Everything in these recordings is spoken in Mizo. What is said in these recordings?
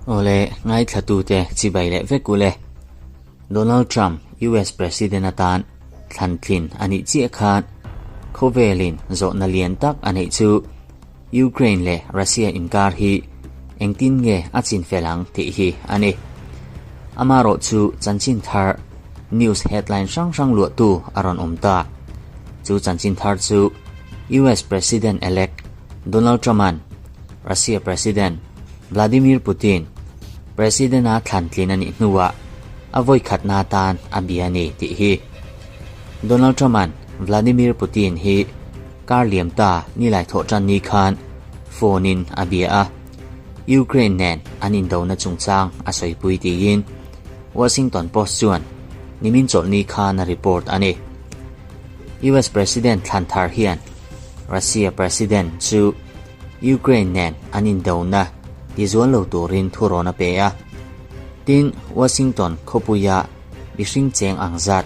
Awle, ngaithlatute chibai leh vek ule. Donald Trump US President atan thlan tlin a nih chiah khan khawvelin zawhna lian tak a neih chu Ukraine leh Russia inkar hi engtin nge a chinfel ang tih hi a ni. Amarawh chu chanchin thar news headline hrang hrang luahtu a rawn awm ta. Chu chanchin thar chu US President-elect Donald Trump-a'n Russia President Vladimir Putin President-a thlan tlin a nih hnuah a vawi khatna atan a bia a ni tih hi. Donald Trump-a'n Vladimir Putin hi kar liam ta nilai thawh tan ni khan phone-in a bia a, Ukraine nen an indona chungchang a sawipui tiin Washington Post chuan nimin chawlhni khan a report a ni. US President thlan thar hian Russia President chu Ukraine nen an indona tizual lo turin thurawn a pe a. Tin, Washington khawpuia mihring cheng ang zat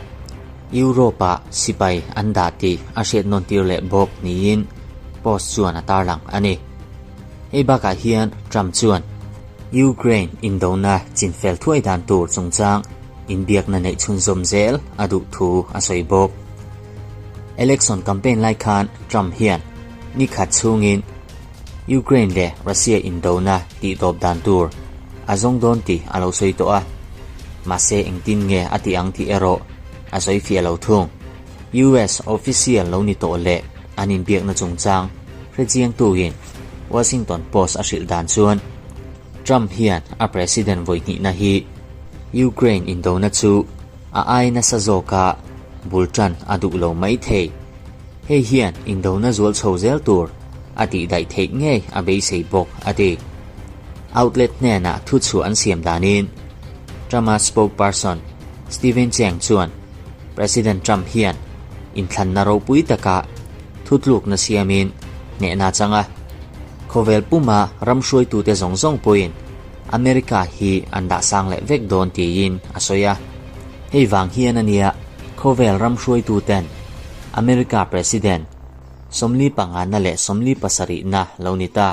Europe-ah sipai an dah tih a hriat nawn tir leh bawk niin Post chuan a tarlang a ni. Hei bakah hian Trump chuan Ukraine indona chinfel thuai dan tur chungchang inbiakna neih chhunzawm zel a duh thu a sawi bawk. Election campaign lai khan Trump hian ni khat chhungin Ukraine leh Russia indona tihtawp dan tur a zawng dawn tih a lo sawi tawh a, mahse engtin nge a tih ang tih erawh a sawi fiah lo thung. US official lo ni tawh leh an inbiakna chungchang hrechiangtuin Washington Post a hrilh dan chuan Trump hian a president vawihnihna hi Ukraine indona chu a ai nasa zawka bul tan a duh lo mai thei. Hei hian indona zual chho zel tur a tih daih theih ngei a beisei bawk, a ti. Outlet hnenah thuchhuah an siam danin Trump-a spokesperson Steven Cheung chuan President Trump hian inthlanna ropui takah thutlukna siamin hnehna a chang a. Khawvel puma ram hruaitute zawng zawng pawhin America hi an dah sang leh vek dawn tiin a sawi a. Hei vang hian a nia khawvel ram hruaituten America President 45na leh 47na lo ni ta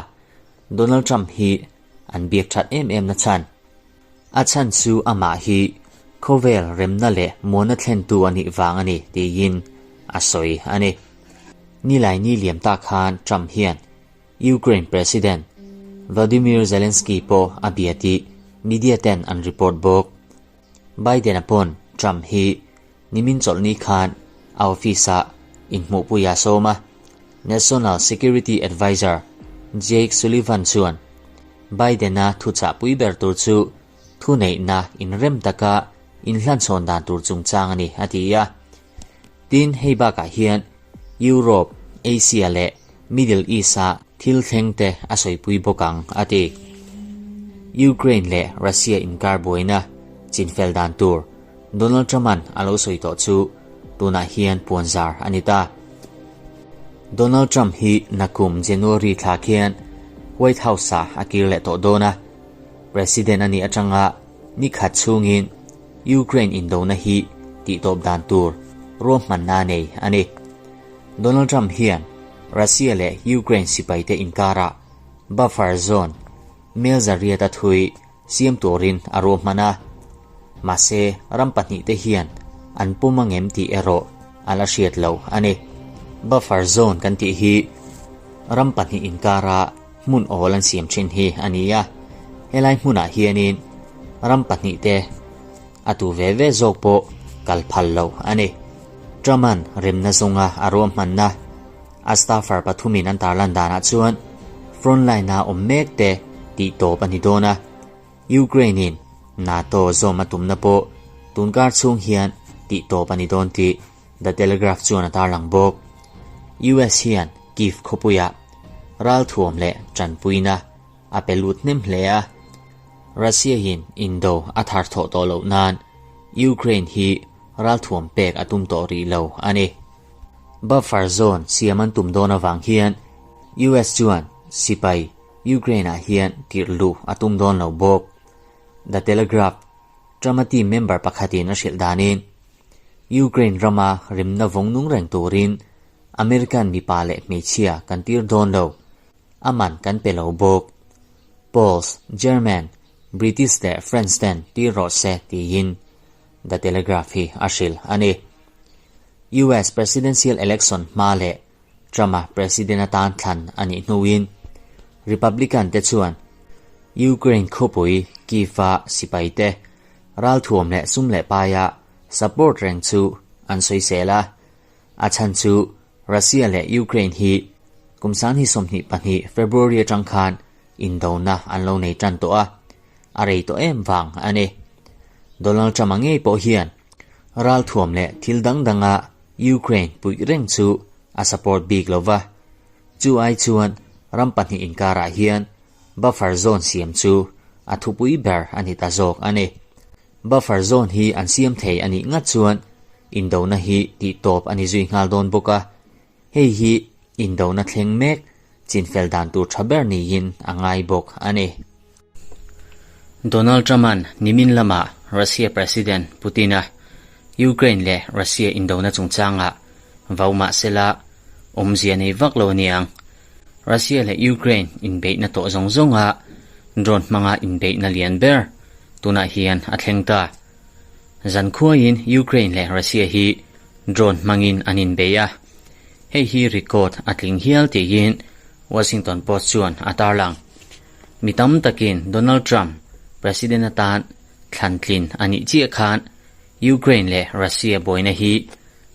Donald Trump hi an biak that em em na chhan. A chhan chu amah hi khawvel remna leh muana thlentu a nih vang a ni tiin a sawi a ni. Nilaini liam ta khan Trump hian Ukraine President Volodymyr Zelensky pawh a bia tih media ten an report bawk. Biden-a pawn Trump hi nimin chawlhni khan a office-ah inhmuhpui a sawm a, National Security Adviser Jake Sullivan chuan Biden-a thuchahpui ber tur chu thuneihna inrem taka inhlanchhawn dan tur chungchang a ni, a ti a. Tin, hei bakah hian Europe, Asia leh Middle East-a thil thleng te a sawipui bawk ang, a ti. Ukraine leh Russia inkar buaina chinfel dan tur Donald Trump-a'n a lo sawi tawh chu tunah hian puanzar a ni ta. Donald Trump hi nakum January thla khian White House-ah a kir leh tawh dawn a, President a nih atanga ni khat chhungin Ukraine indona hi tihtawp dan tur ruahmanna a nei a ni. Donald Trump hian Russia leh Ukraine sipaite inkarah buffer zone mel zariat a thui siam turin a ruahman a, mahse ram pahnihte hian an pum angem tih erawh a la hriat lo a ni. Buffer zone kan tih hi ram pahnih inkara hmun awl an siam thin hi a ni a, helai hmunah hianin ram pahnihte a tu ve ve zawk pawh kal phal lo a ni. Trump-a'n remna zawnga a ruahmanna a staffer pathumin an tarlan danah chuan frontline-a awm mek te tih tawp a ni dawn a, Ukraine-in NATO zawm a tumna pawh tunkar chhung hian tih tawp a ni dawn tih The Telegraph chuan a tarlang bawk. US hian Kyiv khawpuiah ralthuam leh tanpuina a pe lut hnem hle a, Russia-in indo a thar thawh tawh loh nan Ukraine hi ralthuam pek a tum tawh rih lo a ni. Buffer zone siam an tum dawn avang hian US chuan sipai Ukraine-ah hian tirh luh a tum dawn lo bawk. The Telegraph Trump-a team member pakhatin a hrilh danin Ukraine rama rimna vawng nung reng turin American mipa leh hmeichhia kan tir dawn lo. a man kan pe lo bawk. Poles, German, British leh French ten tir rawh se tiin The Telegraph hi a hrilh a ni. US Presidential Election hma leh Trump-a President atan thlan a nih hnuin Republican te chuan Ukraine khawpui Kyiv-a sipaite ralthuam leh sum leh paia support reng chu an sawisel a, a chhan chu Russia leh Ukraine hi kum sanghi 22 February atang khan indona an lo nei tan tawh a, a rei tawh em vang a ni. Donald Trump-a ngei pawh hian ralthuam leh thil dang danga Ukraine puih reng chu a support bik lo va, chu ai chuan ram pahnih inkarah hian buffer zone siam chu a thupui ber a ni ta zawk a ni. Buffer zone hi an siam thei a nih ngat chuan indona hi tihtawp a ni zui nghal dawn bawk a, hei hi indona thleng mek chinfel dan tur tha ber niin a ngai bawk a ni. Donald Trump-a'n nimin lamah Russia President Putin-a Ukraine leh Russia indona chungchangah vau mah sela awmzia nei vak lo a niang. Russia leh Ukraine inbeihna tawh zawng zawnga drone hmanga inbeihna lian ber tunah hian a thleng ta. Zankhuaiin Ukraine leh Russia hi drone hmangin an inbei a, hei hi record a tling hial tiin Washington Post chuan a tarlang. Mi tam takin Donald Trump President atan thlan tlin a nih chiah khan Ukraine leh Russia buaina hi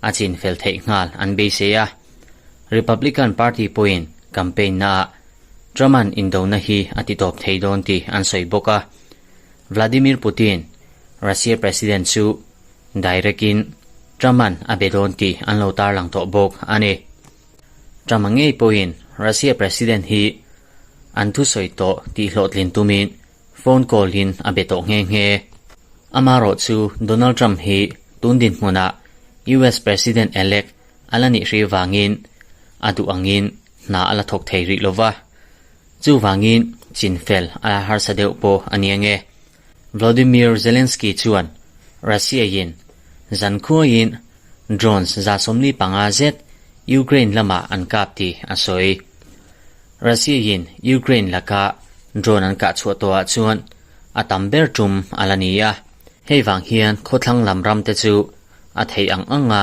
a chinfel theih nghal an beisei a. Republican Party pawhin campaign naah Trump-a'n indona hi a titawp thei dawn tih an sawi bawk a. Vladimir Putin, Russia President chu direct-in Trump-a'n a be dawn tih an lo tarlang tawh bawk a ni. Trump-a ngei pawhin Russia President hi an thusawi tawh tih hlawhtlin tumin phone call-in a be tawh nghe nghe. Amarawh chu Donald Trump hi tun dinhmunah US President-elect a la nih hrih vangin a duh angin hna a la thawk thei rih lo va. Chuvangin chinfel a la harsa deuh pawh a ni ange. Volodymyr Zelensky chuan Russia-in zankhuaiin drones 75 zet Ukraine lamah an kap tih a sawi. Russia-in Ukraine laka drone an kah chhuah tawhah chuan a tam ber tum a la ni a, hei vang hian khawthlang lam ramte chu a theih ang anga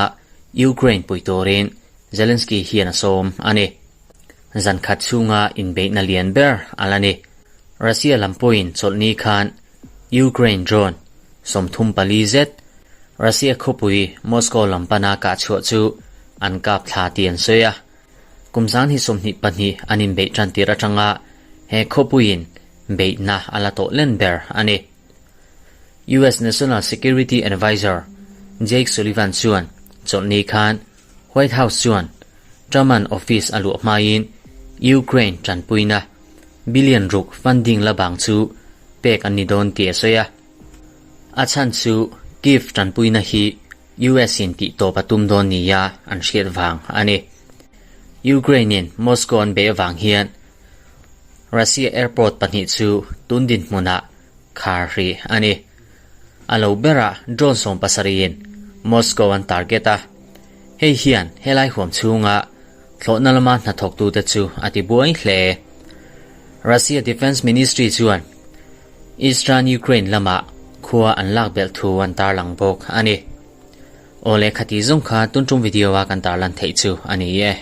Ukraine pui turin Zelensky hian a sawm a ni. Zan khat chhunga inbeihna lian ber a la ni. Russia lam pawhin chawlhni khan Ukraine drone 34 zet Russia khawpui Moscow lam pana kah chhuah chu an kap thla tih an sawi a. Kum 2022 an inbeih tan tir atanga he khawpuiin beihna a la tawh len ber a ni. US National Security Advisor Jake Sullivan chuan chawlhni khan White House chuan Trump-a'n office a luah hmain Ukraine tanpuina billion ruk funding la bang chu pek an ni dawn tih a sawi a. A chhan chu Kyiv tanpuina hi US-in tihtawp a tum dawn nia an hriat vang a ni. Ukraine-in Moscow an beih avang hian Russia airport pahnih chu tun dinhmunah khar hrih a ni. A lo berah drone 70-in Moscow an target a, hei hian helai huam chhunga thlawhna lama hnathawktute chu a ti buai hle. Russia Defence Ministry chuan Eastern Ukraine lamah khua an lak belh thu an tarlang bawk a ni. Awle khati zawng kha tun tum video a kan tarlan theih chu a ni e.